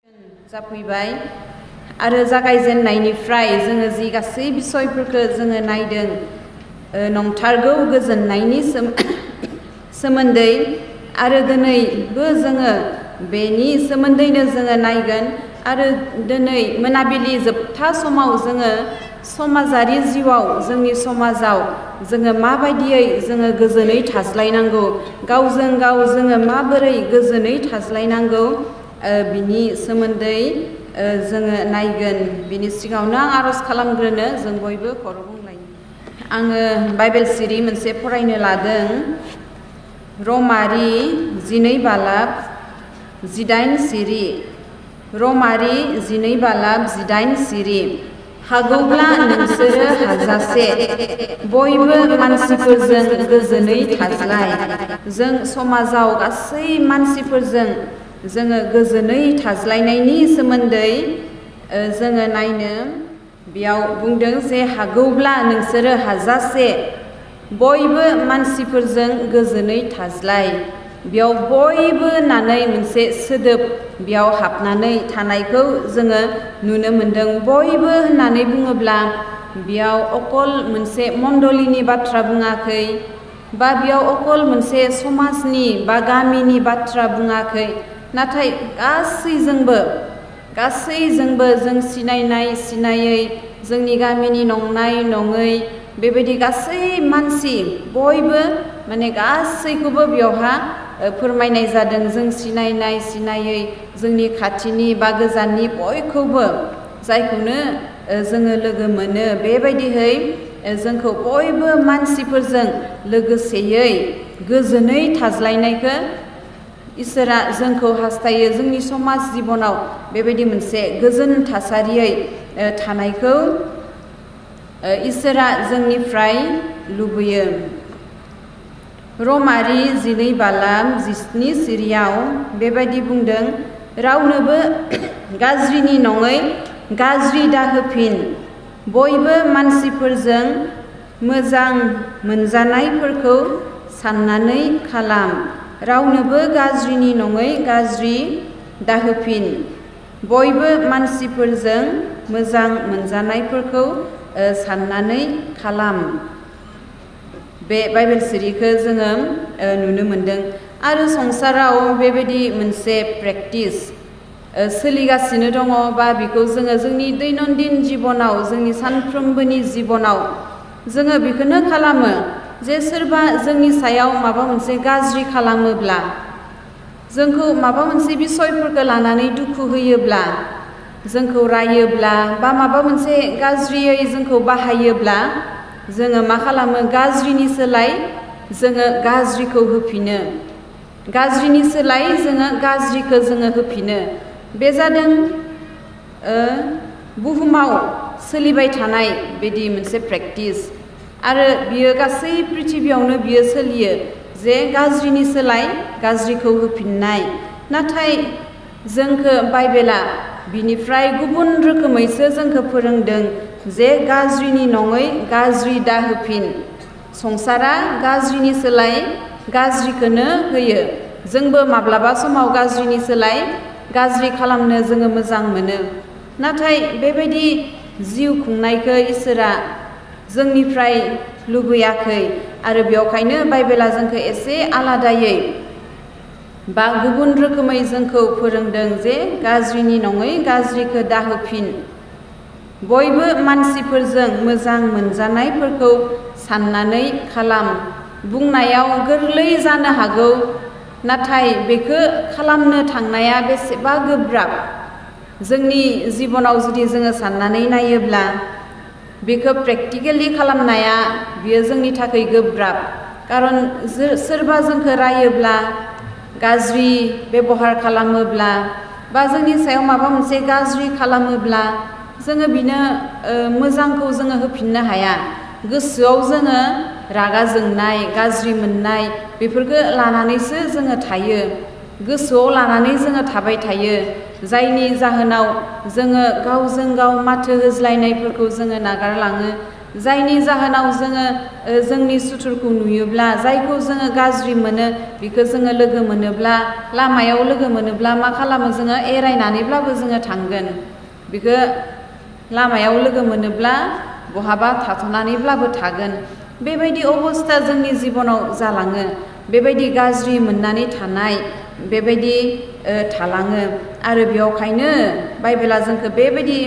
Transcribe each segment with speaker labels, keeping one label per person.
Speaker 1: जाफैबाय आरो जागायजेननायनिफ्राय जोङो जि गासै बिसयफोरखौ जोङो नायदों नंथारगौ गोजोननायनि सोमोन्दै आरो दिनैबो जोङो बेनि सोमोन्दैनो जोङो नायगोन आरो दिनै मोनाबिलि जोबथा समाव जोङो समाजारि जिउआव जोंनि समाजाव जोङो माबायदियै जोङो गोजोनै थाज्लायनांगौ गावजों गाव जोङो माबोरै गोजोनै थाज्लायनांगौ बिनि सोमोन्दै जोङो नायगोन बिनि सिगाङावनो आं आरज खालामग्रोनो जों बयबो खर' बुंलायो आङो बाइबेल सिरि मोनसे फरायनो लादों रमारि 12 बालाब 18 सिरि रमारि 12 बालाब 18 सिरि हागौब्ला नोंसोरो हाजासे बयबो मानसिफोरजों गोजोनै थाज्लाय जों समाजाव गासै मानसिफोरजों जोङो गोजोनै थाज्लायनायनि सोमोन्दै जोङो नायनो बेयाव बुंदों जे हागौब्ला नोंसोरो हाजासे बयबो मानसिफोरजों गोजोनै थाज्लाय बेयाव बयबो होननानै मोनसे सोदोब बेयाव हाबनानै थानायखौ जोङो नुनो मोनदों बयबो होननानै बुङोब्ला बेयाव अकल मोनसे मण्डलिनि बाथ्रा बुङाखै बा बेयाव अकल मोनसे समाजनि बा गामिनि बाथ्रा बुङाखै नाथाय गासैजोंबो जों सिनायनाय सिनायै जोंनि गामिनि नंनाय नङै बेबायदि गासै मानसि बयबो माने गासैखौबो बेयावहा फोरमायनाय जादों जों सिनायनाय सिनायै जोंनि खाथिनि बा गोजाननि बयखौबो जायखौनो जोङो लोगो मोनो बेबायदिहै जोंखौ बयबो मानसिफोरजों लोगोसेयै गोजोनै थाज्लायनायखौ इसोरा जोंखौ हास्थायो जोंनि समाज जिबनाव बेबायदि मोनसे गोजोन थासारियै थानायखौ इसोरा जोंनिफ्राय लुबैयो रमारि 12 बालाब 17 सिरियाव बेबायदि बुंदों रावनोबो गाज्रिनि नङै गाज्रि दाहोफिन बयबो मानसिफोरजों मोजां मोनजानायफोरखौ साननानै खालाम रावनोबो गाज्रिनि नङै गाज्रि दाहोफिन बयबो मानसिफोरजों मोजां मोनजानायफोरखौ साननानै खालाम बे बाइबेल सिरिखौ जोङो नुनो मोनदों आरो संसाराव बेबायदि मोनसे प्रेक्टिस सोलिगासिनो दङ बा बेखौ जोङो जोंनि दैनन्दिन जिबनाव जोंनि सानफ्रोमबोनि जिबनाव जोङो बेखौनो खालामो जे सोरबा जोंनि सायाव माबा मोनसे गाज्रि खालामोब्ला जोंखौ माबा मोनसे बिसयफोरखौ लानानै दुखु होयोब्ला जोंखौ रायोब्ला बा माबा मोनसे गाज्रियै जोंखौ बाहायोब्ला जोङो मा खालामो गाज्रिनि सोलाय जोङो गाज्रिखौ होफिनो गाज्रिनि सोलाय जोङो गाज्रिखौ जोङो होफिनो बे जादों बुहुमाव सोलिबाय थानाय बिदि मोनसे प्रेक्टिस आरो बियो गासै पृथिबियावनो बियो सोलियो जे गाज्रिनि सोलाय गाज्रिखौ होफिननाय नाथाय जोंखौ बाइबेला बिनिफ्राय गुबुन रोखोमैसो जोंखौ फोरोंदों जे गाज्रिनि नङै गाज्रि दाहोफिन संसारा गाज्रिनि सोलाय गाज्रिखौनो होयो जोंबो माब्लाबा समाव गाज्रिनि सोलाय गाज्रि खालामनो जोङो मोजां मोनो नाथाय बेबायदि जिउ खुंनायखौ इसोरा जोंनिफ्राय लुबैयाखै आरो बेवखायनो बाइबेला जोंखौ एसे आलादायै बा गुबुन रोखोमै जोंखौ फोरोंदों जे गाज्रिनि नङै गाज्रिखौ दाहोफिन बयबो मानसिफोरजों मोजां मोनजानायफोरखौ साननानै खालाम बुंनायाव गोरलै जानो हागौ नाथाय बेखौ खालामनो थांनाया बेसेबा गोब्राब जोंनि जिबनाव जुदि जोङो साननानै नायोब्ला बेखौ प्रेक्टिकेलि खालामनाया बियो जोंनि थाखाय गोब्राब खारन सोरबा जोंखौ रायोब्ला गाज्रि बेबहार खालामोब्ला बा जोंनि सायाव माबा मोनसे गाज्रि खालामोब्ला जोङो बिनो मोजांखौ जोङो होफिननो हाया गोसोआव जोङो रागा जोंनाय गाज्रि मोननाय बेफोरखौ लानानैसो जोङो थायो गोसोआव लानानै जोङो थाबाय थायो जायनि जाहोनाव जोङो गावजों गाव माथो होज्लायनायफोरखौ जोङो नागारलाङो जायनि जाहोनाव जोङो जोंनि सुथुरखौ नुयोब्ला जायखौ जोङो गाज्रि मोनो बेखौ जोङो लोगो मोनोब्ला लामायाव लोगो मोनोब्ला मा खालामो जोङो एरायनानैब्लाबो जोङो थांगोन बेखौ लामायाव लोगो मोनोब्ला बहाबा थाथ'नानैब्लाबो थागोन बेबायदि अबस्था जोंनि जिबनाव जालाङो बेबायदि गाज्रि मोननानै थानाय बेबायदि थालाङो आरो बेयावखायनो बाइबेला जोंखौ बेबायदि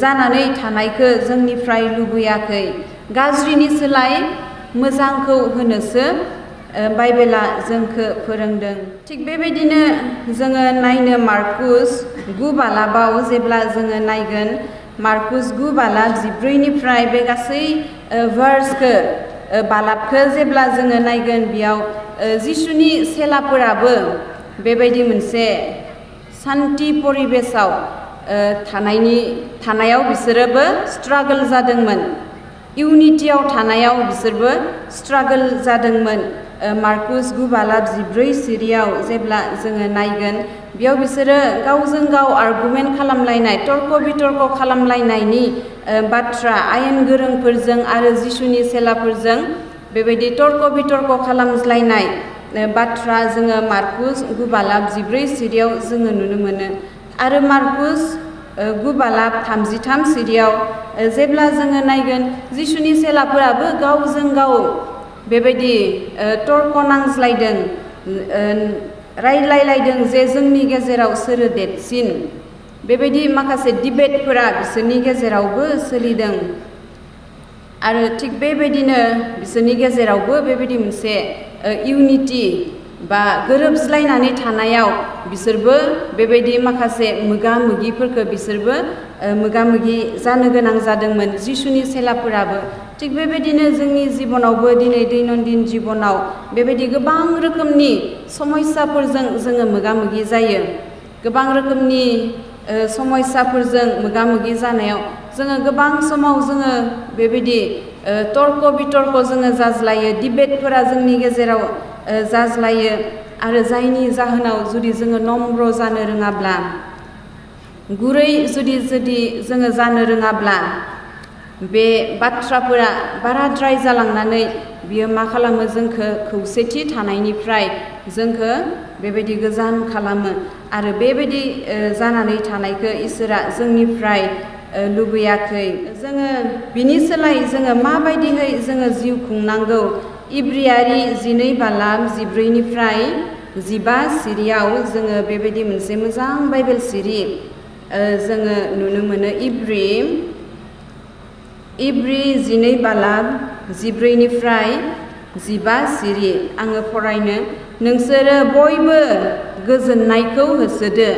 Speaker 1: जानानै थानायखौ जोंनिफ्राय लुबैयाखै गाज्रिनि सोलाय मोजांखौ होनोसो बाइबेला जोंखौ फोरोंदों थिग बेबायदिनो जोङो नायनो मार्कुस 9 बालाबाव जेब्ला जोङो नायगोन मार्कुस 9 बालाब 14निफ्राय बे गासै भार्सखौ बालाबखौ जेब्ला जोङो नायगोन बेयाव जिसुनि सेलाफोराबो बेबायदि मोनसे सान्ति परिबेसाव थानायाव बिसोरोबो स्ट्रागल जादोंमोन इउनिटियाव थानायाव बिसोरबो स्ट्रागल जादोंमोन मार्कुस 9 बालाब 14 सिरियाव जेब्ला जोङो नायगोन बेयाव बिसोरो गावजों गाव आर्गुमेन्ट खालामलायनाय तर्क बितर्क खालामलायनायनि बाथ्रा आयेन गोरोंफोरजों आरो जिसुनि सेलाफोरजों बेबायदि तर्क बितर्क खालामज्लायनाय बाथ्रा जोङो मार्कुस 9 बालाब 14 सिरियाव जोङो नुनो मोनो आरो मार्कुस 9 बालाब 33 सिरियाव जेब्ला जोङो नायगोन जिसुनि सेलाफोराबो गावजों गाव बेबायदि तर्क नांज्लायदों रायज्लायलायदों जे जोंनि गेजेराव सोरो देरसिन बेबायदि माखासे डिबेटफोरा बिसोरनि गेजेरावबो सोलिदों आरो थिग बेबायदिनो बिसोरनि गेजेरावबो बेबायदि मोनसे इउनिटि बा गोरोबज्लायनानै थानायाव बिसोरबो बेबायदि माखासे मोगा मोगिफोरखौ बिसोरबो मोगा मोगि जानो गोनां जादोंमोन जिसुनि सेलाफोराबो थिग बेबायदिनो जोंनि जिबनावबो दिनै दैनन्दिन जिबनाव बेबायदि गोबां रोखोमनि समस्याफोरजों जोङो मोगा मोगि जायो गोबां रोखोमनि समस्याफोरजों मोगा मोगि जानायाव जोङो गोबां समाव जोङो बेबायदि तर्क बितर्क जोङो जाज्लायो डिबेटफोरा जोंनि गेजेराव जाज्लायो आरो जायनि जाहोनाव जुदि जोङो नम्र जानो रोङाब्ला गुरै जुदि जोङो जानो रोङाब्ला बे बाथ्राफोरा बाराद्राय जालांनानै बियो मा खालामो जोंखौ खौसेथि थानायनिफ्राय जोंखौ बेबायदि गोजान खालामो आरो बेबायदि जानानै थानायखौ इसोरा जोंनिफ्राय लुबैयाखै जोङो बिनि सोलाय जोङो माबायदिहै जोङो जिउ खुंनांगौ इब्रियारि 12 बालाब 14निफ्राय 15 सिरियाव जोङो बेबायदि मोनसे मोजां बाइबेल सिरि जोङो नुनो मोनो इब्रि 12 बालाब 14निफ्राय 15 सिरि आङो फरायनो नोंसोरो बयबो गोजोननायखौ होसोदो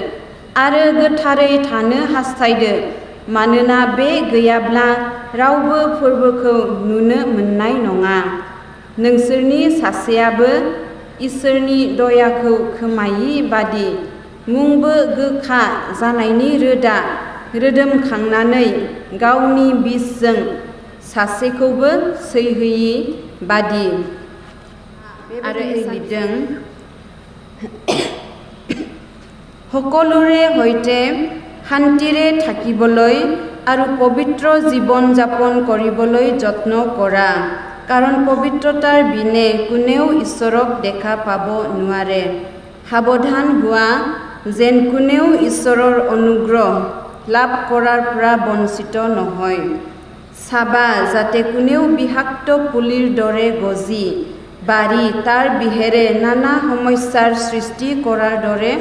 Speaker 1: आरो गोथारै थानो हास्थायदो मानोना बे गैयाब्ला रावबो फोरबोखौ नुनो मोननाय नङा नोंसोरनि सासेयाबो इसोरनि दयाखौ खोमायि बादि मुंबो गोखा जानायनि रोदा रोदोमखांनानै गावनि बिसजों सासेखौबो सैहोयि बादि आरो लिरदों সকলোৰে হৈতে শান্তিৰে থাকিবলৈ আৰু পবিত্ৰ জীৱন যাপন কৰিবলৈ যত্ন কৰা কাৰণ পবিত্ৰতাৰ বিনে কোনেও ঈশ্বৰক দেখা পাব নোৱাৰে সাৱধান হোৱা যেন কোনেও ঈশ্বৰৰ অনুগ্ৰহ লাভ কৰাৰ পৰা বঞ্চিত নহয় চাবা যাতে কোনেও বিষাক্ত পুলিৰ দৰে গজি বাঢ়ি তাৰ বিহেৰে নানা সমস্যাৰ সৃষ্টি কৰাৰ দৰে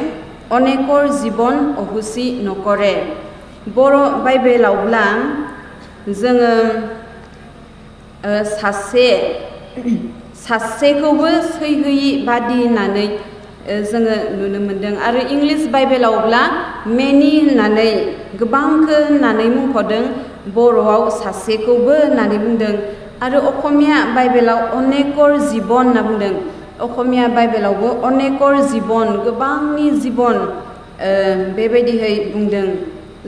Speaker 1: অনেকৰ জীৱন অহুচি নকৰে बर' बाइबेलावब्ला जोङो सासेखौबो सैहोयि बादि होननानै जोङो नुनो मोनदों आरो इंलिश बाइबेलावब्ला मेनि होननानै गोबांखौ होननानै मुंख'दों बर'आव सासेखौबो होननानै बुंदों आरो असमिया बाइबेलाव अनेकर जीवन होनना बुंदों असमिया बाइबेलावबो अनेकर जीवन गोबांनि जीवन बेबायदिहै बुंदों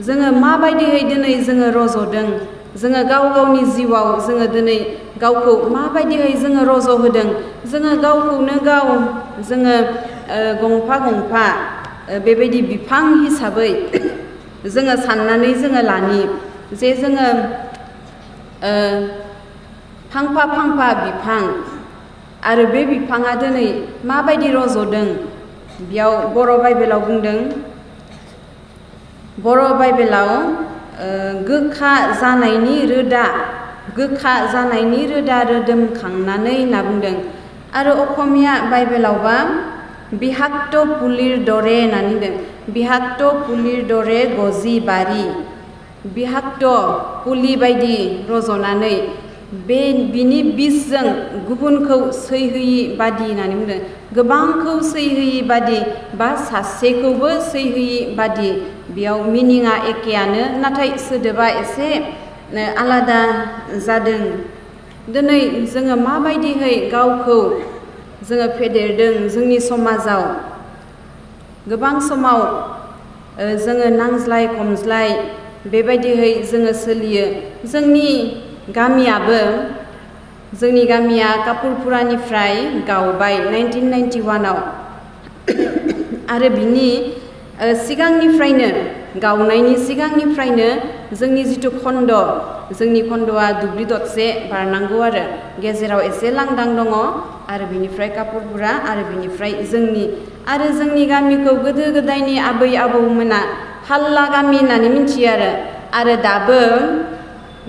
Speaker 1: जोङो माबायदिहै दिनै जोङो रज'दों जोङो गाव गावनि जिउआव जोङो दिनै गावखौ माबायदिहै जोङो रज'होदों जोङो गावखौनो गाव जोङो गंफा गंफा बेबायदि बिफां हिसाबै जोङो साननानै जोङो लानि जे जोङो फांफा फांफा बिफां आरो बे बिफाङा दिनै माबायदि रज'दों बेयाव बर' बाइबेलाव बुंदों बर' बाइबेलाव गोखा जानायनि रोदा रोदोमखांनानै होनना बुंदों आरो असमिया बाइबेलावबा बिहाक्ट पुलिर दरे होननानै बुंदों बिहाक्ट पुलिर दरे गजि बारि बिहाक्ट पुलि बायदि रज'नानै बिनि बिसजों गुबुनखौ सैहोयि बादि होननानै बुंदों गोबांखौ सैहोयि बादि बा सासेखौबो सैहोयि बादि बेयाव मिनिङा एखेयानो नाथाय सोदोबा एसे आलादा जादों दिनै जोङो माबायदिहै गावखौ जोङो फेदेरदों जोंनि समाजाव गोबां समाव जोङो नांज्लाय खमज्लाय बेबायदिहै जोङो सोलियो जोंनि गामिया कापुरपुरानिफ्राय गावबाय 1991आव आरो बिनि सिगांनिफ्रायनो गावनायनि सिगांनिफ्रायनो जोंनि जिथु जोंनि खन्दआ दुब्लि दरसे बारनांगौ आरो गेजेराव एसे लांदां दङ आरो बिनिफ्राय कापुरपुरा आरो बिनिफ्राय जोंनि गामिखौ गोदो गोदायनि आबै आबौमोना हाल्ला गामि होननानै मिथियो आरो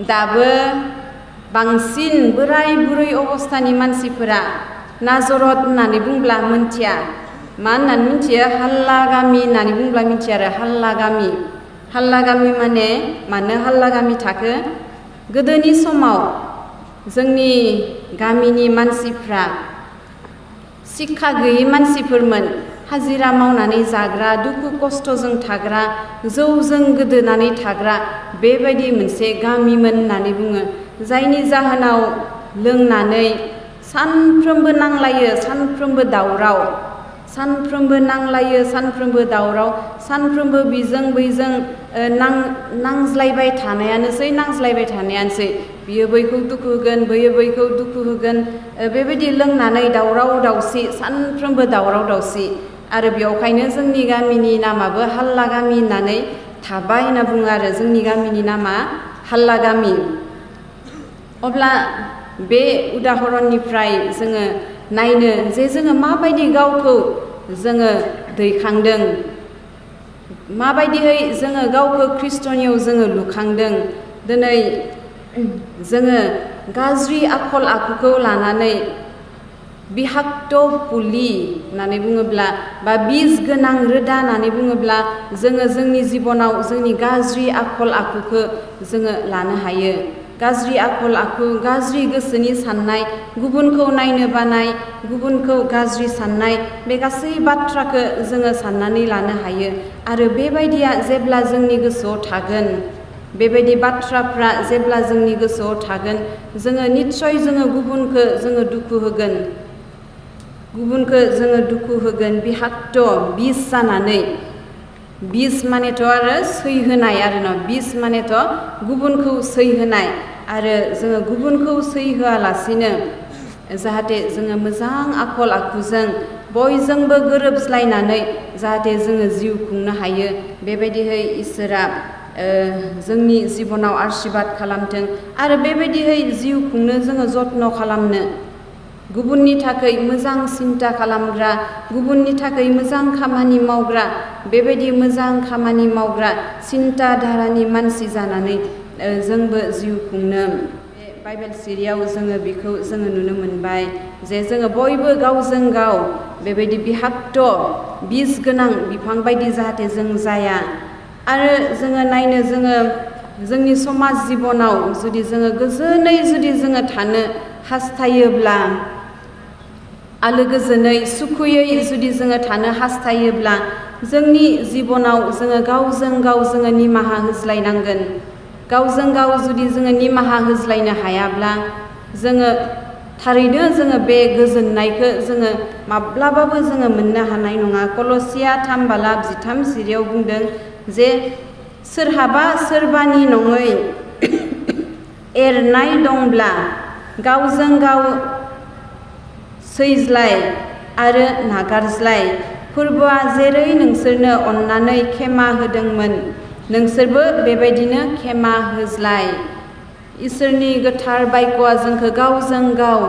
Speaker 1: दाबो बांसिन बोराय बुरै अबस्थानि मानसिफोरा नाजरत होननानै बुंब्ला मोनथिया मा होननानै मिथियो हाल्ला गामि होननानै बुंब्ला मिथिया आरो हाल्ला गामि मानो हाल्ला गामि थाखो गोदोनि समाव जोंनि गामिनि मानसिफ्रा शिक्षा गैयै मानसिफोरमोन हाजिरा मावनानै जाग्रा दुखु खस्थ'जों थाग्रा जौजों गोदोनानै थाग्रा बेबायदि मोनसे गामिमोन होननानै बुङो जायनि जाहोनाव लोंनानै सानफ्रोमबो नांलायो सानफ्रोमबो दावराव सानफ्रोमबो बिजों बैजों नांज्लायबाय थानायानोसै बियो बैखौ दुखु होगोन बैयो बैखौ दुखु होगोन बेबायदि लोंनानै दावराव दावसि सानफ्रोमबो दावराव दावसि आरो बेयावखायनो जोंनि गामिनि नामाबो हाल्ला गामि होननानै थाबाय होनना बुङो आरो जोंनि गामिनि नामा हाल्ला गामि अब्ला बे उदाहरननिफ्राय जोङो नायनो जे जोङो माबायदि गावखौ जोङो दैखांदों माबायदिहै जोङो गावखौ ख्रिस्टनियाव जोङो लुखांदों दिनै जोङो गाज्रि आखल आखुखौ लानानै बिहाक्ट पुलि होननानै बुङोब्ला बा बिस गोनां रोदा होननानै बुङोब्ला जोङो जोंनि जिबनाव जोंनि गाज्रि आखल आखुखौ जोङो लानो हायो गाज्रि आखल आखु गाज्रि गोसोनि साननाय गुबुनखौ नायनो बानाय गुबुनखौ गाज्रि साननाय बे गासै बाथ्राखौ जोङो साननानै लानो हायो आरो बेबायदिया जेब्ला जोंनि गोसोआव थागोन बेबायदि बाथ्राफ्रा जेब्ला जोंनि गोसोआव थागोन जोङो निस्सय जोङो गुबुनखौ जोङो दुखु होगोन बिहाक्ट बिस जानानै बिस मानेथ' आरो सैहोनाय आरो न' बिस मानेथ' गुबुनखौ सैहोनाय आरो जोङो गुबुनखौ सैहोआलासिनो जाहाथे जोङो मोजां आखल आखुजों बयजोंबो गोरोबज्लायनानै जाहाथे जोङो जिउ खुंनो हायो बेबायदिहै इसोरा जोंनि जिबनाव आशीर्बाद खालामथों आरो बेबायदिहै जिउ खुंनो जोङो जत्न खालामनो गुबुननि थाखाय मोजां सिन्ता खालामग्रा गुबुननि थाखाय मोजां खामानि मावग्रा बेबायदि मोजां खामानि मावग्रा सिन्ता धारानि मानसि जानानै जोंबो जिउ खुंनो बे बाइबेल सिरियाव जोङो बेखौ जोङो नुनो मोनबाय जे जोङो बयबो गावजों गाव बेबायदि बिहाक्ट बिस गोनां बिफां बायदि जाहाथे जों जाया आरो जोङो नायनो जोंनि समाज जिबनाव जुदि जोङो गोजोनै जुदि जोङो थानो हास्थायोब्ला आलो गोजोनै सुखुयै जुदि जोङो थानो हास्थायोब्ला जोंनि जिबनाव जोङो गावजों गाव जोङो निमाहा होज्लायनांगोन गावजों गाव जुदि जोङो निमाहा होज्लायनो हायाब्ला जोङो थारैनो जोङो बे गोजोननायखौ जोङो माब्लाबाबो जोङो मोननो हानाय नङा कलसिया 3:13 बुंदों जे सोरहाबा सोरबानि नङै एरनाय दंब्ला गावजों गाव सैज्लाय आरो नागारज्लाय फोरबोआ जेरै नोंसोरनो अननानै खेमा होदोंमोन नोंसोरबो बेबायदिनो खेमा होज्लाय इसोरनि गोथार बायक'आ जोंखौ गावजों गाव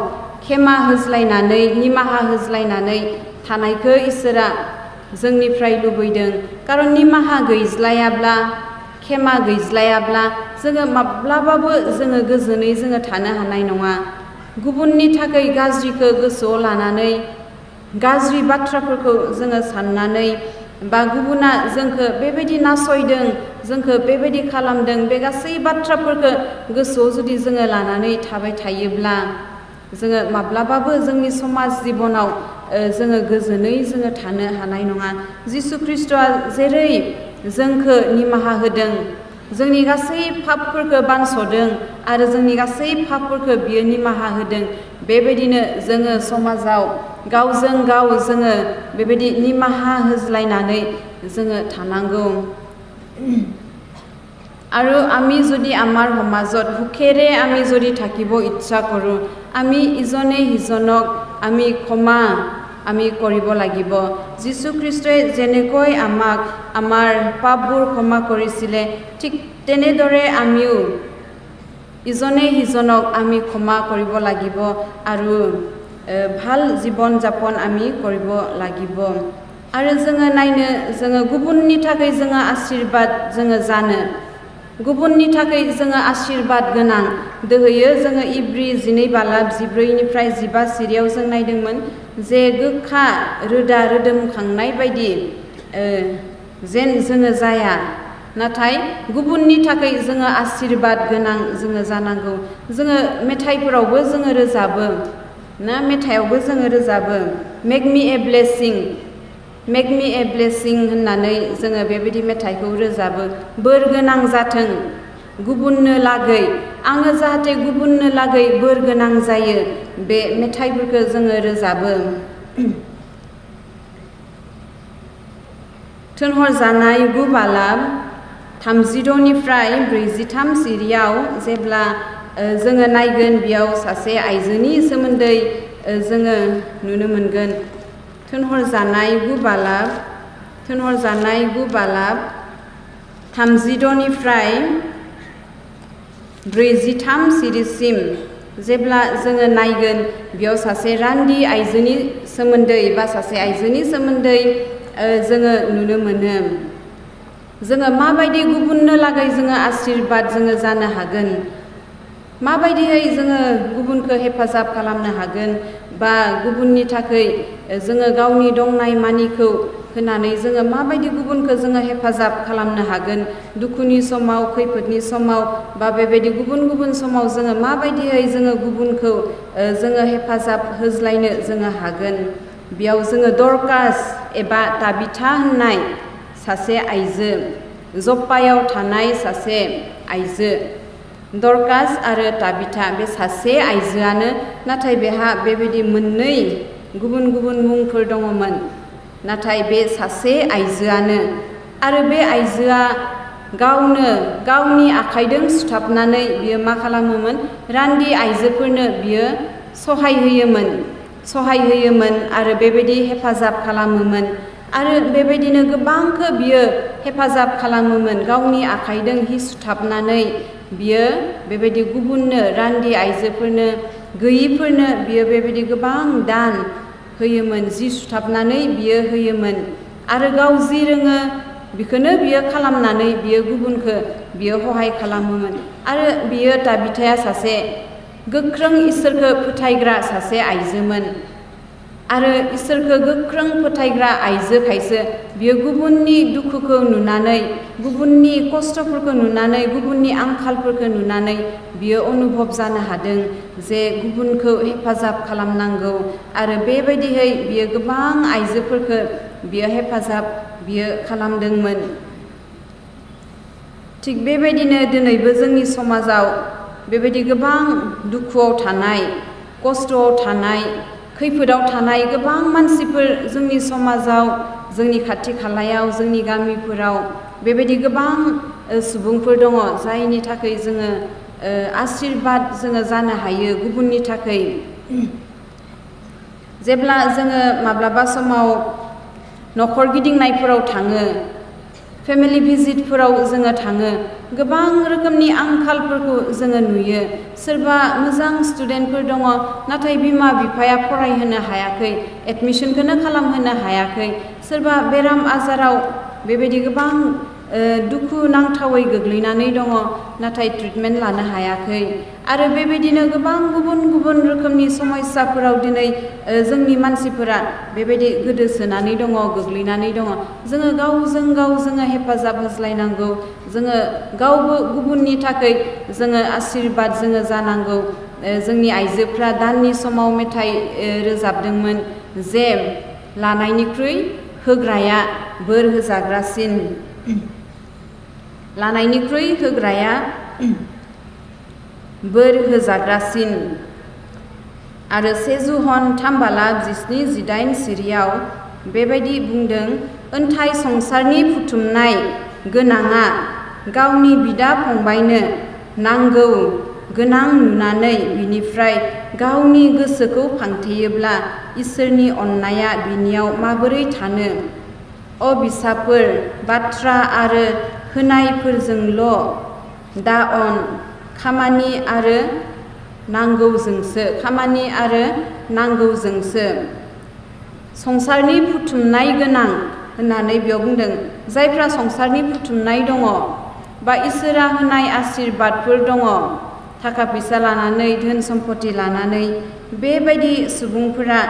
Speaker 1: खेमा होज्लायनानै निमाहा होज्लायनानै थानायखौ इसोरा जोंनिफ्राय लुबैदों। कारन निमाहा गैज्लायाब्ला खेमा गैज्लायाब्ला जोङो माब्लाबाबो जोङो गोजोनै जोङो थानो हानाय नङा। गुबुननि थाखाय गाज्रिखौ गोसोआव लानानै गाज्रि बाथ्राफोरखौ जोङो साननानै बा गुबुना जोंखौ बेबायदि नासयदों जोंखौ बेबायदि खालामदों बे गासै बाथ्राफोरखौ गोसोआव जुदि जोङो लानानै थाबाय थायोब्ला जोङो माब्लाबाबो जोंनि समाज जिबनाव जोङो गोजोनै जोङो थानो हानाय नङा। जिसु ख्रिस्ट'आ जेरै जोंखौ निमाहा होदों जोंनि गासै पापफोरखौ बानस'दों आरो जोंनि गासै पापफोरखौ बियो निमाहा होदों बेबायदिनो जोङो समाजाव गावजों गाव जोङो बेबायदि निमाहा होज्लायनानै जोङो थानांगौ। আৰু আমি যদি আমাৰ সমাজত সুখেৰে আমি যদি থাকিব ইচ্ছা কৰোঁ আমি ইজনে সিজনক আমি ক্ষমা আমি কৰিব লাগিব। যীশু খ্ৰীষ্টই যেনেকৈ আমাক আমাৰ পাপবোৰ ক্ষমা কৰিছিলে ঠিক তেনেদৰে আমিও ইজনে সিজনক আমি ক্ষমা কৰিব লাগিব আৰু ভাল জীৱন যাপন আমি কৰিব লাগিব। আৰু जोङो नायनो जोङो गुबुननि थाखाय जोङो आशीर्बाद जोङो जानो गुबुननि थाखाय जोङो आशीर्बाद गोनां दोहैयो जोङो इब्रि 12:14-15 सिरियाव जों नायदोंमोन जे गोखा रोदा रोदोमखांनाय बायदि जेन जोङो जाया नाथाय गुबुननि थाखाय जोङो आशीर्बाद गोनां जोङो जानांगौ। जोङो मेथाइफोरावबो जोङो रोजाबो ना मेथाइयावबो जोङो रोजाबो मेक मी ए ब्लेसिं मेक मी ए ब्लेसिं होननानै जोङो बेबायदि मेथाइखौ रोजाबो बोर गोनां जाथों गुबुननो लागै आङो जाहाथे गुबुननो लागै बोर गोनां जायो बे मेथाइफोरखौ जोङो रोजाबो। थिनहरजानाय 9:36-43 सिरियाव जेब्ला जोङो नायगोन बेयाव सासे आइजोनि सोमोन्दै जोङो नुनो मोनगोन। थिनहरजानाय 9:36-43 सिरिसिम जेब्ला जोङो नायगोन बेयाव सासे रान्दि आइजोनि सोमोन्दै बा सासे आइजोनि सोमोन्दै जोङो नुनो मोनो। जोङो माबायदि गुबुननो लागै जोङो आशीर्बाद जोङो जानो हागोन माबायदियै जोङो गुबुनखौ हेफाजाब खालामनो हागोन बा गुबुननि थाखाय जोङो गावनि दंनाय मानिखौ होनानै जोङो माबायदि गुबुनखौ जोङो हेफाजाब खालामनो हागोन दुखुनि समाव खैफोदनि समाव बा बेबायदि गुबुन गुबुन समाव जोङो माबायदियै जोङो गुबुनखौ जोङो हेफाजाब होज्लायनो जोङो हागोन। बेयाव जोङो दरकास एबा ताबिथा होननाय सासे आइजो जप्पायाव थानाय सासे आइजो दरकास आरो ताबिथा बे सासे आइजोआनो नाथाय बेहा बेबायदि मोननै गुबुन गुबुन मुंफोर दङमोन नाथाय बे सासे आइजोआनो आरो बे आइजोआ गावनो गावनि आखाइजों सुथाबनानै बियो मा खालामोमोन रान्दि आइजोफोरनो बियो सहाय होयोमोन आरो बेबायदि हेफाजाब खालामोमोन आरो बेबायदिनो गोबांखौ बियो हेफाजाब खालामोमोन गावनि आखाइजों हि सुथाबनानै बियो बेबायदि गुबुननो रान्दि आइजोफोरनो गैयिफोरनो बियो बेबायदि गोबां दान होयोमोन जि सुथाबनानै बियो होयोमोन आरो गाव जि रोङो बेखौनो बियो खालामनानै बियो गुबुनखौ बियो सहाय खालामोमोन। आरो बियो ताबिथाया सासे गोख्रों इसोरखौ फोथायग्रा सासे आइजोमोन आरो इसोरखौ गोख्रों फोथायग्रा आइजोखायसो बियो गुबुननि दुखुखौ नुनानै गुबुननि खस्थ'फोरखौ नुनानै गुबुननि आंखालफोरखौ नुनानै बियो अनुभब जानो हादों जे गुबुनखौ हेफाजाब खालामनांगौ आरो बेबायदियै बियो गोबां आइजोफोरखौ बियो हेफाजाब बियो खालामदोंमोन। थिग बेबायदिनो दिनैबो जोंनि समाजाव बेबायदि गोबां दुखुआव थानाय खस्थ'आव थानाय खैफोदाव थानाय गोबां मानसिफोर जोंनि समाजाव जोंनि खाथि खालायाव जोंनि गामिफोराव बेबायदि गोबां सुबुंफोर दङ जायनि थाखाय जोङो आशीर्बाद जोङो जानो हायो गुबुननि थाखाय। जेब्ला जोङो माब्लाबा समाव न'खर गिदिंनायफोराव थाङो फेमिलि भिजिटफोराव जोङो थाङो गोबां रोखोमनि आंखालफोरखौ जोङो नुयो सोरबा मोजां स्टुडेन्टफोर दङ नाथाय बिमा बिफाया फरायहोनो हायाखै एडमिशनखौनो खालामहोनो हायाखै सोरबा बेराम आजाराव बेबायदि गोबां दुखु नांथावै गोग्लैनानै दङ नाथाय ट्रिटमेन्ट लानो हायाखै आरो बेबायदिनो गोबां गुबुन गुबुन रोखोमनि समस्याफोराव दिनै जोंनि मानसिफोरा बेबायदि गोदोसोनानै दङ गोग्लैनानै दङ जोङो गावजों गाव जोङो हेफाजाब होज्लायनांगौ जोङो गावबो गुबुननि थाखाय जोङो आशीर्बाद जोङो जानांगौ जोंनि आइजोफ्रा दाननि समाव मेथाइ रोजाबदोंमोन जे लानायनिख्रुइ होग्राया बोर होजाग्रासिन लानायनिख्रुइ होग्राया बोर होजाग्रासिन आरो 1 जुहन 3:17-18 सिरियाव बेबायदि बुंदों ओन्थाय संसारनि बुथुमनाय गोनाङा गावनि बिदा फंबायनो नांगौ गोनां नुनानै बिनिफ्राय गावनि गोसोखौ फांथेयोब्ला इसोरनि अननाया बिनियाव माबोरै थानो अबिसाफोर बाथ्रा आरो होनायफोरजोंल' दाअन खामानि आरो नांगौजोंसो संसारनि बुथुमनाय गोनां होननानै बेयाव बुंदों जायफ्रा संसारनि बुथुमनाय दङ बा इसोरा होनाय आशीर्बादफोर दङ थाखा फैसा लानानै धोन सम्पति लानानै बेबायदि सुबुंफोरा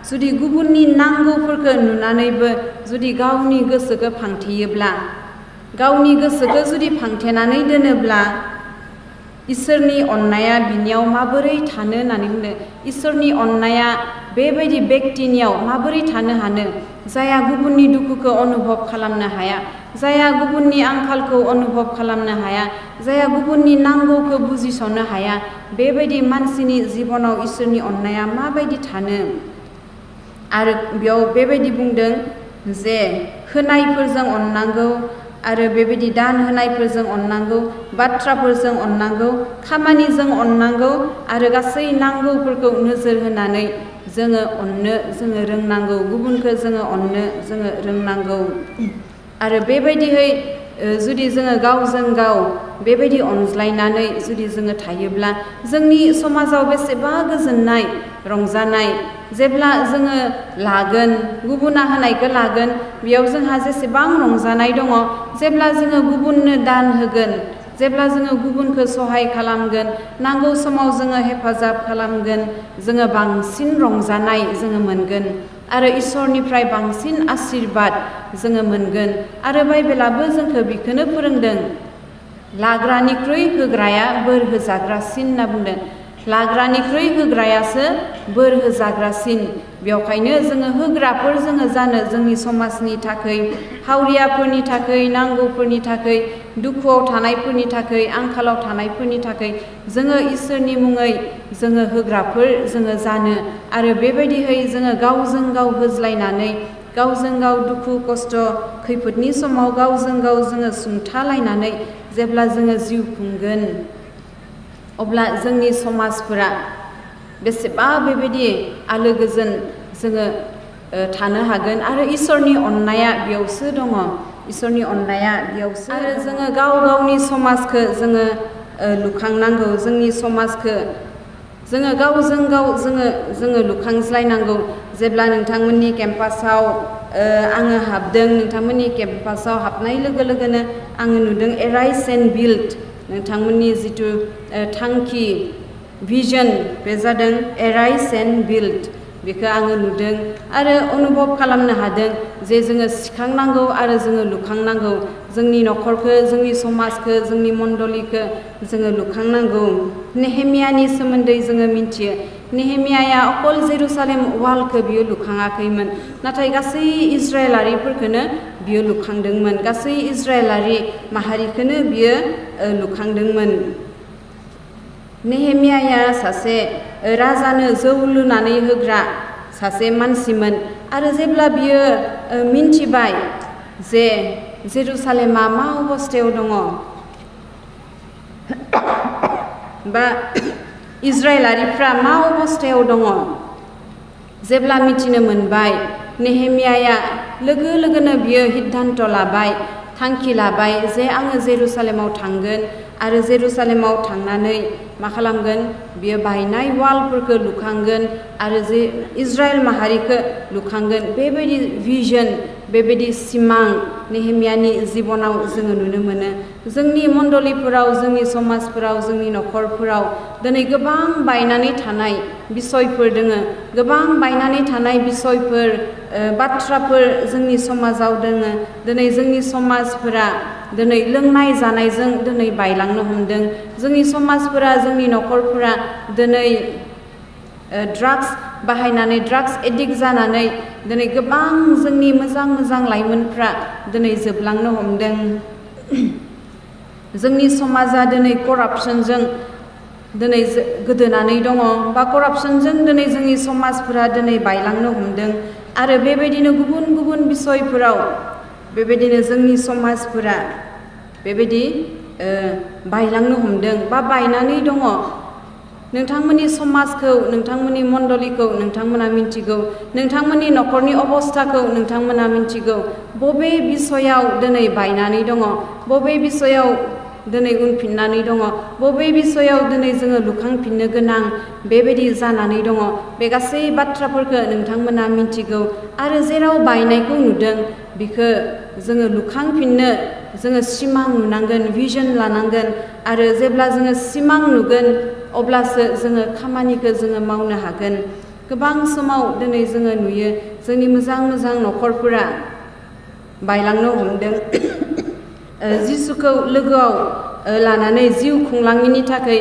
Speaker 1: जुदि गुबुननि नांगौफोरखौ नुनानैबो जुदि गावनि गोसोखौ फांथेयोब्ला गावनि गोसोखौ जुदि फांथेनानै दोनोब्ला इसोरनि अननाया बिनियाव माबोरै थानो होननानै बुंदों इसोरनि अननाया बेबायदि बेक्तिनियाव माबोरै थानो हानो जाया गुबुननि दुखुखौ अनुभब खालामनो हाया जाया गुबुननि आंखालखौ अनुभब खालामनो हाया जाया गुबुननि नांगौखौ बुजिस'नो हाया बेबायदि मानसिनि जिबनाव इसोरनि अननाया माबायदि थानो आरो बेयाव बेबायदि बुंदों जे होनायफोरजों अननांगौ आरो बेबायदि दान होनायफोरजों अननांगौ बाथ्राफोरजों अननांगौ खामानिजों अननांगौ आरो गासै नांगौफोरखौ नोजोर होनानै जोङो अननो जोङो रोंनांगौ गुबुनखौ जोङो अननो जोङो रोंनांगौ आरो बेबायदिहै जुदि जोङो गावजों गाव बेबायदि अनज्लायनानै जुदि जोङो थायोब्ला जोंनि समाजाव बेसेबा गोजोननाय रंजानाय जेब्ला जोङो लागोन गुबुना होनायखौ लागोन बेयाव जोंहा जेसेबां रंजानाय दङ जेब्ला जोङो गुबुननो दान होगोन जेब्ला जोङो गुबुनखौ सहाय खालामगोन नांगौ समाव जोङो हेफाजाब खालामगोन जोङो बांसिन रंजानाय जोङो मोनगोन आरो इसोरनिफ्राय बांसिन आशीर्बाद जोङो मोनगोन आरो बाइबेलाबो जोंखौ बेखौनो फोरोंदों लाग्रानिख्रुइ होग्राया बोर होजाग्रासिन होनना बुंदों लाग्रानिख्रुइ होग्रायासो बोर होजाग्रासिन बेवखायनो जोङो होग्राफोर जोङो जानो जोंनि समाजनि थाखाय हावरियाफोरनि थाखाय नांगौफोरनि थाखाय दुखुआव थानायफोरनि थाखाय आंखालाव थानायफोरनि थाखाय जोङो इसोरनि मुङै जोङो होग्राफोर जोङो जानो आरो बेबायदिहै जोङो गावजों गाव होज्लायनानै गावजों गाव दुखु खस्थ' खैफोदनि समाव गावजों गाव जोङो सुंथालायनानै जेब्ला जोङो जिउ खुंगोन अब्ला जोंनि समाजफोरा बेसेबा बेबायदि आलो गोजोन जोङो थानो हागोन आरो इसोरनि अननाया बेयावसो दङ इसोरनि अननाया बेयावसो आरो जोङो गाव गावनि समाजखौ जोङो लुखांनांगौ जोंनि समाजखौ जोङो गावजों गाव जोङो लुखांज्लायनांगौ जेब्ला नोंथांमोननि केम्पासाव आङो हाबदों नोंथांमोननि केम्पासाव हाबनाय लोगो लोगोनो आङो नुदों एराइज एन्ड बिल्ड नोंथांमोननि जिथु थांखि भिजन बे जादों एराइज एन्ड बिल्ड बेखौ आङो नुदों आरो अनुभब खालामनो हादों जे जोङो सिखांनांगौ आरो जोङो लुखांनांगौ जोंनि न'खरखौ जोंनि समाजखौ जोंनि मण्डलिखौ जोङो लुखांनांगौ नेहेमियानि सोमोन्दै जोङो मिथियो नेहेमियाया अकल जेरुसालेम वालखौ बियो लुखाङाखैमोन नाथाय गासै इजराइलारिफोरखौनो बियो लुखांदोंमोन गासै इजराइलारि माहारिखौनो बियो लुखांदोंमोन नेहेमियाया सासे राजानो जौ लुनानै होग्रा सासे मानसिमोन आरो जेब्ला बियो मिन्थिबाय जे जेरुसालेमा मा अबस्थायाव दङ बा इजराइलारिफ्रा मा अबस्थायाव दङ जेब्ला मिथिनो मोनबाय नेहेमियाया लोगो लोगोनो बियो सिद्धान्त लाबाय थांखि लाबाय जे आङो जेरुसालेमाव थांगोन आरो जेरुसालेमाव थांनानै मा खालामगोन बियो बायनाय वालफोरखौ लुखांगोन आरो जे इजराइल माहारिखौ लुखांगोन बेबायदि भिजन बेबायदि सिमां नेहेमियानि जिबनाव जोङो नुनो मोनो जोंनि मण्डलिफोराव जोंनि समाजफोराव जोंनि नखरफोराव दिनै गोबां बायनानै थानाय बिसयफोर दोङो गोबां बायनानै थानाय बिसयफोर बाथ्राफोर जोंनि समाजाव दोङो दिनै जोंनि समाजफोरा दिनै लोंनाय जानायजों दिनै बायलांनो हमदों जोंनि समाजफोरा जोंनि नखरफोरा दिनै ड्राग्स बाहायनानै ड्राग्स एडिक्ट जानानै दिनै गोबां जोंनि मोजां मोजां लाइमोनफ्रा दिनै जोबलांनो हमदों जोंनि समाजा दिनै करापसनजों दिनै गोदोनानै दङ बा करापसनजों दिनै जोंनि समाजफोरा दिनै बायलांनो हमदों आरो बेबायदिनो गुबुन गुबुन बिसयफोराव बेबायदिनो जोंनि समाजफोरा बेबायदि बायलांनो हमदों बा बायनानै दङ नोंथांमोननि समाजखौ नोंथांमोननि मण्डलिखौ नोंथांमोना मिन्थिगौ नोंथांमोननि नखरनि अबस्थाखौ नोंथांमोना मिन्थिगौ बबे बिसयाव दिनै बायनानै दङ बबे बिसयाव दिनै उनफिननानै दङ बबे बिसयाव दिनै जोङो लुखांफिननो गोनां बेबायदि जानानै दङ बे गासै बाथ्राफोरखौ नोंथांमोना मिन्थिगौ आरो जेराव बायनायखौ नुदों बिखौ जोङो लुखांफिननो जोङो सिमां नुनांगोन भिजन लानांगोन आरो जेब्ला जोङो सिमां नुगोन अब्लासो जोङो खामानिखौ जोङो मावनो हागोन गोबां समाव दिनै जोङो नुयो जोंनि मोजां मोजां नखरफोरा बायलांनो हमदों जिसुखौ लोगोआव लानानै जिउ खुंलाङिनि थाखाय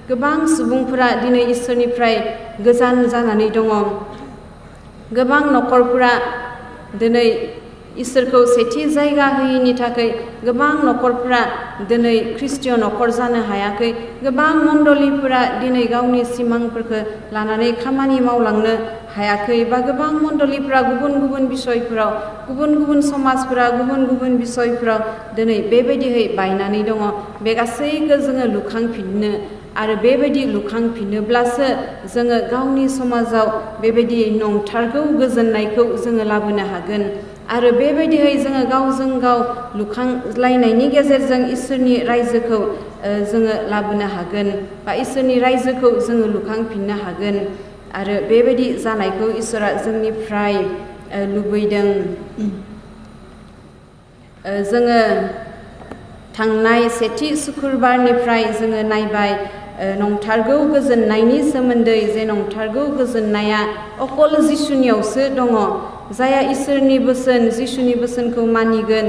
Speaker 1: गोबां सुबुंफोरा दिनै इसोरनिफ्राय गोजान जानानै दङ गोबां नखरफोरा दिनै इसोरखौ सेथि जायगा होयिनि थाखाय गोबां नखरफोरा दिनै ख्रिस्टिय नखर जानो हायाखै गोबां मण्डलिफोरा दिनै गावनि सिमांफोरखौ लानानै खामानि मावलांनो हायाखै बा गोबां मण्डलिफोरा गुबुन गुबुन बिसयफोराव गुबुन गुबुन समाजफोरा गुबुन गुबुन बिसयफोराव दिनै बेबायदिहै बायनानै दङ बे गासैखौ जोङो लुखांफिननो आरो बेबायदि लुखांफिनोब्लासो जोङो गावनि समाजाव बेबायदि नंथारगौ गोजोननायखौ जोङो लाबोनो हागोन आरो बेबायदिहै जोङो गावजों गाव लुखांलायनायनि गेजेरजों इसोरनि रायजोखौ जोङो लाबोनो हागोन बा इसोरनि रायजोखौ जोङो लुखांफिननो हागोन आरो बेबायदि जानायखौ इसोरा जोंनिफ्राय लुबैदों जोङो थांनाय सेथि सुक्रुबारनिफ्राय जोङो नायबाय नंथारगौ गोजोननायनि सोमोन्दै जे नंथारगौ गोजोननाया अकल जिसुनियावसो दङ जाया इसोरनि बोसोन जिसुनि बोसोनखौ मानिगोन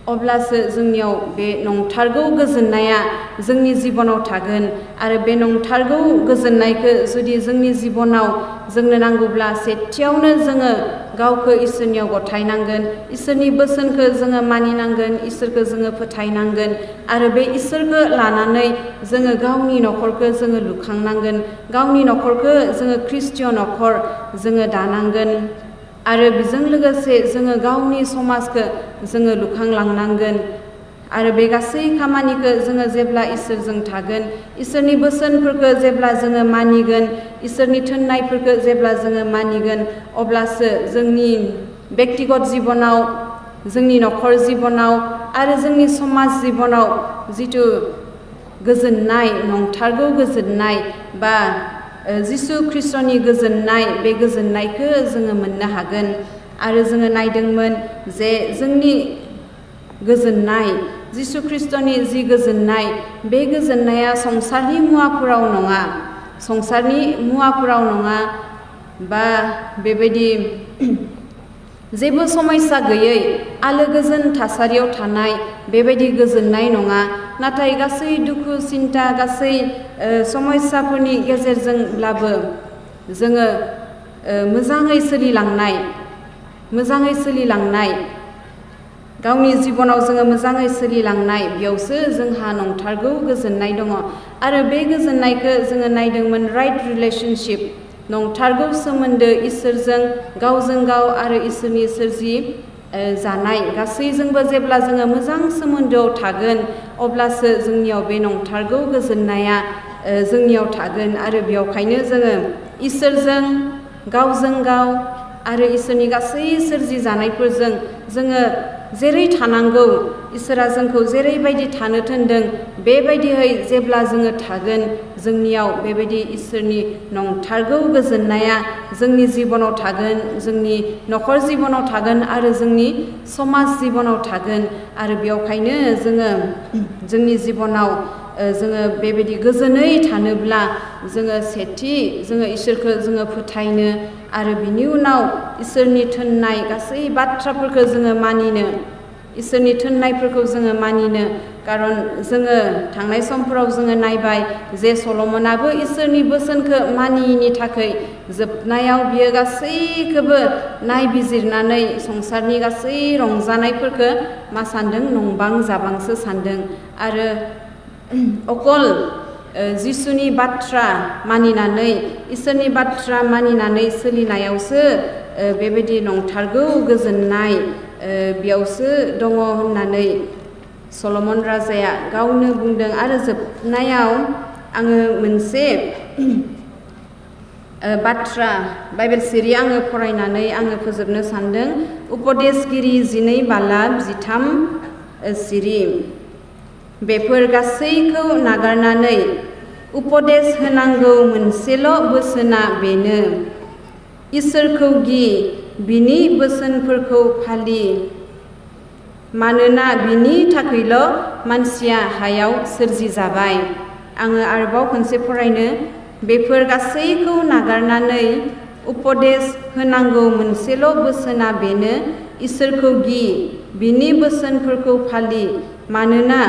Speaker 1: अब्लासो जोंनियाव बे नंथारगौ गोजोननाया जोंनि जिबनाव थागोन आरो बे नंथारगौ गोजोननायखौ जुदि जोंनि जिबनाव जोंनो नांगौब्ला सेथियावनो जोङो गावखौ इसोरनियाव गथायनांगोन इसोरनि बोसोनखौ जोङो मानिनांगोन इसोरखौ जोङो फोथायनांगोन आरो बे इसोरखौ लानानै जोङो गावनि नखरखौ जोङो लुखांनांगोन गावनि नखरखौ जोङो ख्रिस्टिय नखर जोङो दानांगोन आरो बेजों लोगोसे जोङो गावनि समाजखौ जोङो लुखांलांनांगोन आरो बे गासै खामानिखौ जोङो जेब्ला इसोरजों थागोन इसोरनि बोसोनफोरखौ जेब्ला जोङो मानिगोन इसोरनि थिननायफोरखौ जेब्ला जोङो मानिगोन अब्लासो जोंनि बेक्तिगत जिबनाव जोंनि नखर जिबनाव आरो जोंनि समाज जिबनाव जिथु गोजोननाय नंथारगौ गोजोननाय बा जिसु ख्रिस्टनि गोजोननाय बे गोजोननायखौ जोङो मोननो हागोन आरो जोङो नायदोंमोन जे जोंनि गोजोननाय जिसु ख्रिस्टनि जि गोजोननाय बे गोजोननाया संसारनि मुवाफोराव नङा संसारनि मुवाफोराव नङा बा बेबायदि जेबो समस्या गैयै आलो गोजोन थासारियाव थानाय बेबायदि गोजोननाय नङा नाथाय गासै दुखु सिन्ता गासै समस्याफोरनि गेजेरजोंब्लाबो जोङो मोजाङै सोलिलांनाय गावनि जिबनाव जोङो मोजाङै सोलिलांनाय बेयावसो जोंहा नंथारगौ गोजोननाय दङ आरो बे गोजोननायखौ जोङो नायदोंमोन राइट रिलेशनशिप नंथारगौ सोमोन्दो इसोरजों गावजों गाव आरो इसोरनि सोरजि जानाय गासैजोंबो जेब्ला जोङो मोजां सोमोन्दोआव थागोन अब्लासो जोंनियाव बे नंथारगौ गोजोननाया जोंनियाव थागोन आरो बेयावखायनो जोङो इसोरजों गावजों गाव आरो इसोरनि गासै सोरजि जानायफोरजों जोङो जेरै थानांगौ इसोरा जोंखौ जेरैबायदि थानो थिनदों बेबायदियै जेब्ला जोङो थागोन जोंनियाव बेबायदि इसोरनि नंथारगौ गोजोननाया जोंनि जिबनाव थागोन, जोंनि नखर जिबनाव थागोन आरो जोंनि समाज जिबनाव थागोन। आरो बेयावखायनो जोङो जोंनि जिबनाव जोङो बेबायदि गोजोनै थानोब्ला जोङो सेथि जोङो इसोरखौ जोङो फोथायनो आरो बिनि उनाव इसोरनि थिननाय गासै बाथ्राफोरखौ जोङो मानिनो, इसोरनि थिननायफोरखौ जोङो मानिनो। खारन जोङो थांनाय समफोराव जोङो नायबाय जे सल'मनाबो इसोरनि बोसोनखौ मानियैनि थाखाय जोबनायाव बियो गासैखौबो नायबिजिरनानै संसारनि गासै रंजानायफोरखौ मा सानदों नंबां जाबांसो सानदों। आरो अकल जिसुनि बाथ्रा मानिनानै इसोरनि बाथ्रा मानिनानै सोलिनायावसो बेबायदि नंथारगौ गोजोननाय बेयावसो दङ होननानै सल'मन राजाया गावनो बुंदों। आरो जोबनायाव आङो मोनसे बाथ्रा बाइबेल सिरि आङो फरायनानै आङो फोजोबनो सानदों। उपदेशगिरि 12 बालाब 13 सिरि। बेफोर गासैखौ नागारनानै उपदेश होनांगौ मोनसेल' बोसोना बेनो, इसोरखौ गि, बिनि बोसोनफोरखौ फालि, मानोना बिनि थाखायल' मानसिया हायाव सोरजिजाबाय। आङो आरोबाव खनसे फरायनो। बेफोर गासैखौ नागारनानै उपदेश होनांगौ मोनसेल' बोसोना बेनो, इसोरखौ गि, बिनि बोसोनफोरखौ फालि, मानोना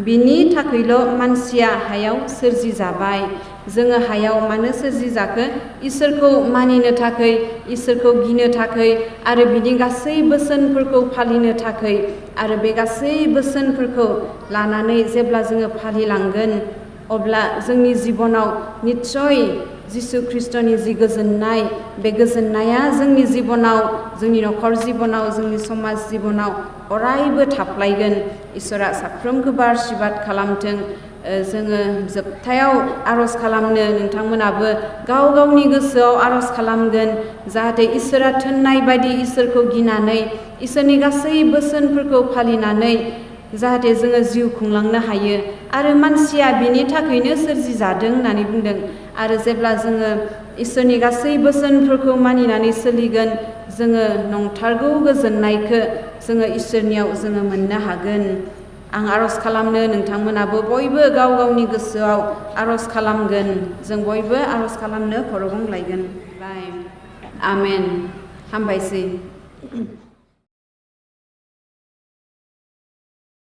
Speaker 1: बिनि थाखायल' मानसिया हायाव सोरजिजाबाय। जोङो हायाव मानो सोरजिजाखो? इसोरखौ मानिनो थाखाय, इसोरखौ गिनो थाखाय आरो बिनि गासै बोसोनफोरखौ फालिनो थाखाय। आरो बे गासै बोसोनफोरखौ लानानै जेब्ला जोङो फालिलांगोन अब्ला जोंनि जिबनाव निस्सय जिसु ख्रिस्ट'नि जि गोजोननाय, बे गोजोननाया जोंनि जिबनाव, जोंनि नखर जिबनाव, जोंनि समाज जिबनाव अरायबो थाफ्लायगोन। इसोरा साफ्रोमखौबो आशीर्बाद खालामथों। जोङो जोबथायाव आरज खालामनो नोंथांमोनाबो गाव गावनि गोसोआव आरज खालामगोन जाहाथे इसोरा थिननाय बायदि इसोरखौ गिनानै इसोरनि गासै बोसोनफोरखौ फालिनानै जाहाथे जोङो जिउ खुंलांनो हायो। आरो मानसिया बिनि थाखायनो सोरजिजादों होननानै बुंदों। आरो जेब्ला जोङो इसोरनि गासै बोसोनफोरखौ मानिनानै सोलिगोन जोङो नंथारगौ गोजोननायखौ जोङो इसोरनियाव जोङो मोननो हागोन। आं आरज खालामनो नोंथांमोनाबो बयबो गाव गावनि गोसोआव आरज खालामगोन। जों बयबो आरज खालामनो खर' गंग्लायगोन। आमेन। हामबायसै।